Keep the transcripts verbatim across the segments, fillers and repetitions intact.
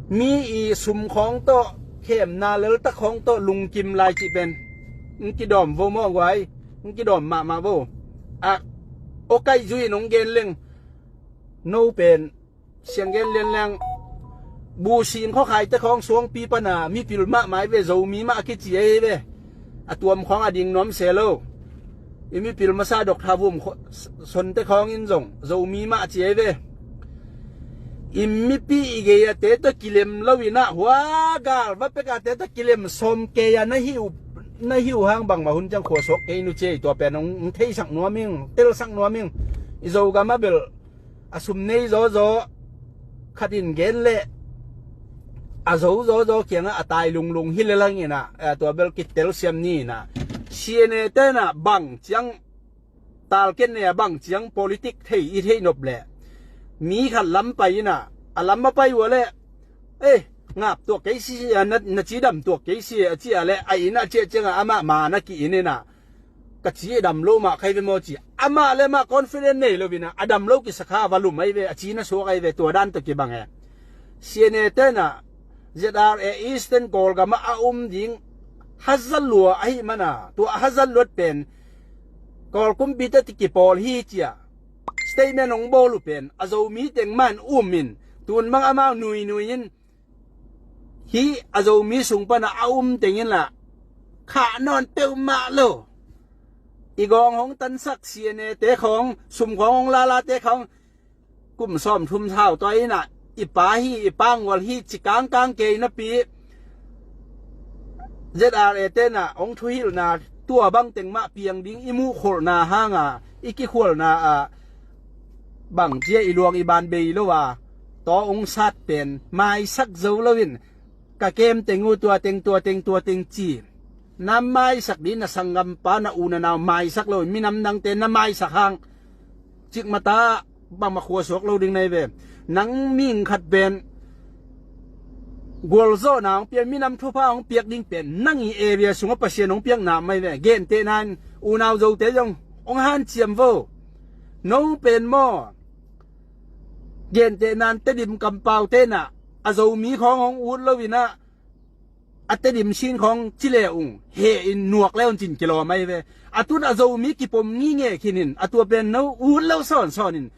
Mi i sum khawng tawh, khemna leltak khawng tawh lungkim lai cih pen ng kidawm vo maw guai? Ng kidawm mahmah vo. A, aw kaih zui in hong gen leng. No pen siang gen lian leng, busin khuakhaite khawng suangpi pana mipil mahmah hi ve, Zomi mah a kici ahi ve. A tuam khawng a ding nuam se lo. I mipil masa Dr. Vum kho-, Sonte khawng in zong Zomi mah a ci ahi ve. I mipi i gei a te tawh kilem lo in ah, hua gal va pek a te tawh kilem sawm kei a na hi uh, na hi uh hang bangmah hun ciang khua suak kei nu ci ei. Tua pen hong, hong theisak nuam ing, telsak nuam ing. I Zogam a bel a sum nei zawzaw khat in gen leh a zo zawzaw kiangah a tai lunglung hi le lang in ah, eh, tua bel kitel siam ni in ah. C N A te in ah bang ciang talken ne a bang ciang politik thei i theih nop leh mi khat lam pai in ah, a lam a pai ua leh, eh, ngap tuak kei si, a, na, na ci dam tuak kei si a ci a leh, a in ah ciah ciangah amah ma na ki in in ah, ka ci dam lo mah khai ve maw ci. Amah le amah confident nei lo in ah, a dam lo kisa kha va lum ahi ve, a ci na suak ahi ve, tua dan tawh kibang e. C N A te in ah Z R A Eastern Kawlgam ah a um ding hazat lua ahi man a, tua hazat luat pen Kawl kumpi te tawh kipawl hi ci a statement hong bawl uh pen a Zomi teng mah in um in, tun bang amau nuinui in, hih a Zomi sung pana a um teng in lah khah nawn peuhmah lo. I gawng hong tansak C N A te khawng, sum khawng hong lala te khawng, kum sawm thum sau tua in ah, i pa hi, i pangual hi ci kangkang kei napi, Z R A te in ah hong thuhilhna tua bang teng mah piang ding i muhkholhna hang a, i kikhualna ah bang cia i luang i ban bei lo a, taw hong sat pen maisak zo lo in, ka kem teng uh tua teng, tua teng, tua teng ci. Na maisak ding, na sanggampa, na u na nau maisak lo in, minam dangte na maisak hang cikmata bangmah khua suak lo ding na hi ve. Nang mihing khat pen gualzawhna hong piak, minam thupha hong piak ding pen nang i area sungah Pasian hong piakna mah hi ve. Gentehna in unau Zote zong hong hanciam vo. No pen maw, gentehna in Tedim kampaute in ah a Zomi khawng hong ut lo in ah, a Tedim sin khawng ci le ung, heh in nuak le un cin kilawm ahi ve. A tun a Zomi kipom ngingei khin in, a tua pen no ut lo sawnsawn in,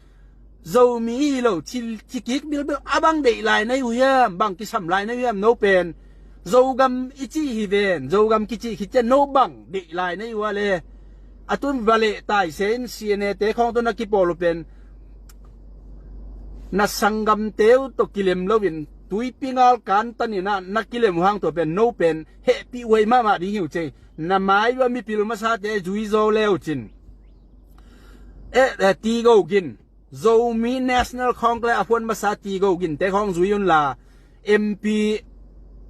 Zomi hi lo ci, ci kik bilbil, a bang deih lai na hi uh hiam, bang kisam lai na hi uh hiam, no pen Zogam i cih hi ven, Zogam kicih khit ciang no bang deih lai na hi uh a le. A tun va leh taise in C N A te khawng tawh na kipawl uh pen na sanggamte uh tawh kilem lo in, tuipi ngal kantan in ah na kilem uh hang tua pen no pen hehpih huai mahmah ding hi uh cei. Na mai uh a mipil masate zui zaw le uh cin. Eh, eh, Tigo Gin, Zomi National Congress a phuan masa Tigo Gin te khawng zui un la, M P,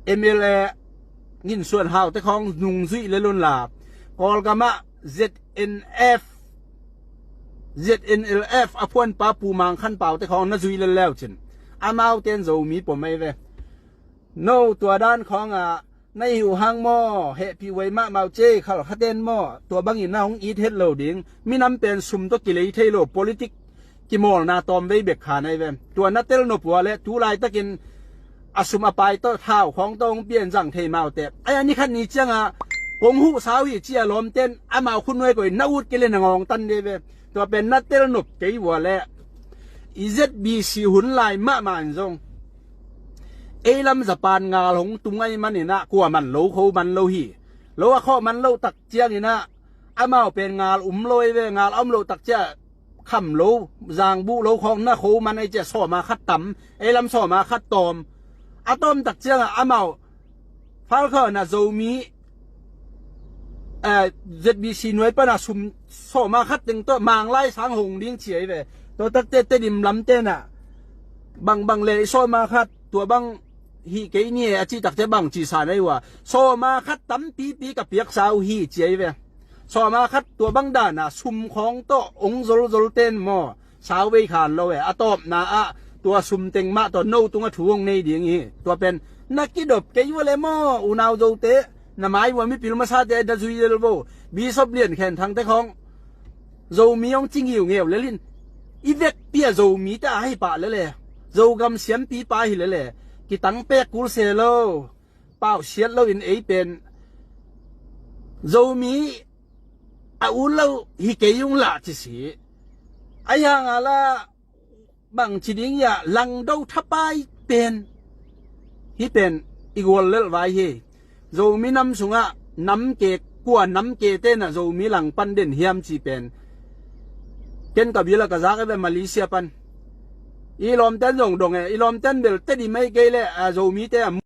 M L A, Gin Suan Hau te khawng nung zuih lel un la, Kawlgam ah Z N F, Z N L F a phuanpa Pu Mang Khan Pau te khawng na zui lel le uh cin. Amaute in Zomi pom ahi ve. No tua dan khawng ah na hi uh hang maw, hehpih huai mahmah uh cei, khalkhaten maw, tua bangin na hong it het lo ding. Minam pen sum tawh kilei thei lo, politik kimawlna tawmvei bek kha na hi ve. Tua na tel nop uh a le, tu laitakin a sum a pai tawh, thau khawng tawh hong pian zang thei mah uh teh. Ai, a ni khat ni ciangah kong huh sau hi ci a lawmten amau khut nuai koih na ut kei le na ngawng tan dei ve. Tua pen na tel nop kei uh a le, i Z B C hun lai mahmah in zong ei lam Japan ngal hong tung ahi man in ah, kua man lo, kho man lo hi. Lo a khawh man loh tak ciangin ah, amau pen ngal um lo ahi ve, ngal a um loh tak ciah kham lo, zangbuh lo khawng na kho man ahi ciah sawma khat tam, ei lam sawma khat tawm. A tawm tak ciangah amau Falkhawna Zomi, eh, Z B C nuai pana sum sawma khat teng tawh Manglai sang hong ding ci ahi ve. Tua takte Tedim lamte in ah bangbang le i sawma khat, tua bang hih kei ni e a cih takte bang ci sa na hi uh a, sawma khat tampipi ka piaksa uh hi ci ahi ve. Sawma khat tua bang dana sum khawng tawh hong zolzol ten maw, sau vei khan lo e. A tawpna ah tua sum teng mah tawh no tungah thu hong nei ding hi. Tua pen na kidop kei uh a le maw, unau Zote, na mai uh a mipil masate na zui lel vo. Bishop Lian Khen Thangte khawng Zomi hong ci ngiungeu lel in, i vekpi a Zomite a hi pah lele, Zogam siampipa hi lele, kitang pek kul se lo, pausiat lo in ei pen Zomi a ut lo hi kei ung lah ci si. Ahi hang a la bang ci ding ia langdo thapai pen hi pen i gual lelh vai hi. Zomi nam sungah nam ke kua nam ke tenah Zomi langpan den hiam ci pen ken ka bila ka zak e ve Malaysia pan. I lawmten zong dong e, i lawmten bel tedi mai kei le a Zomi te a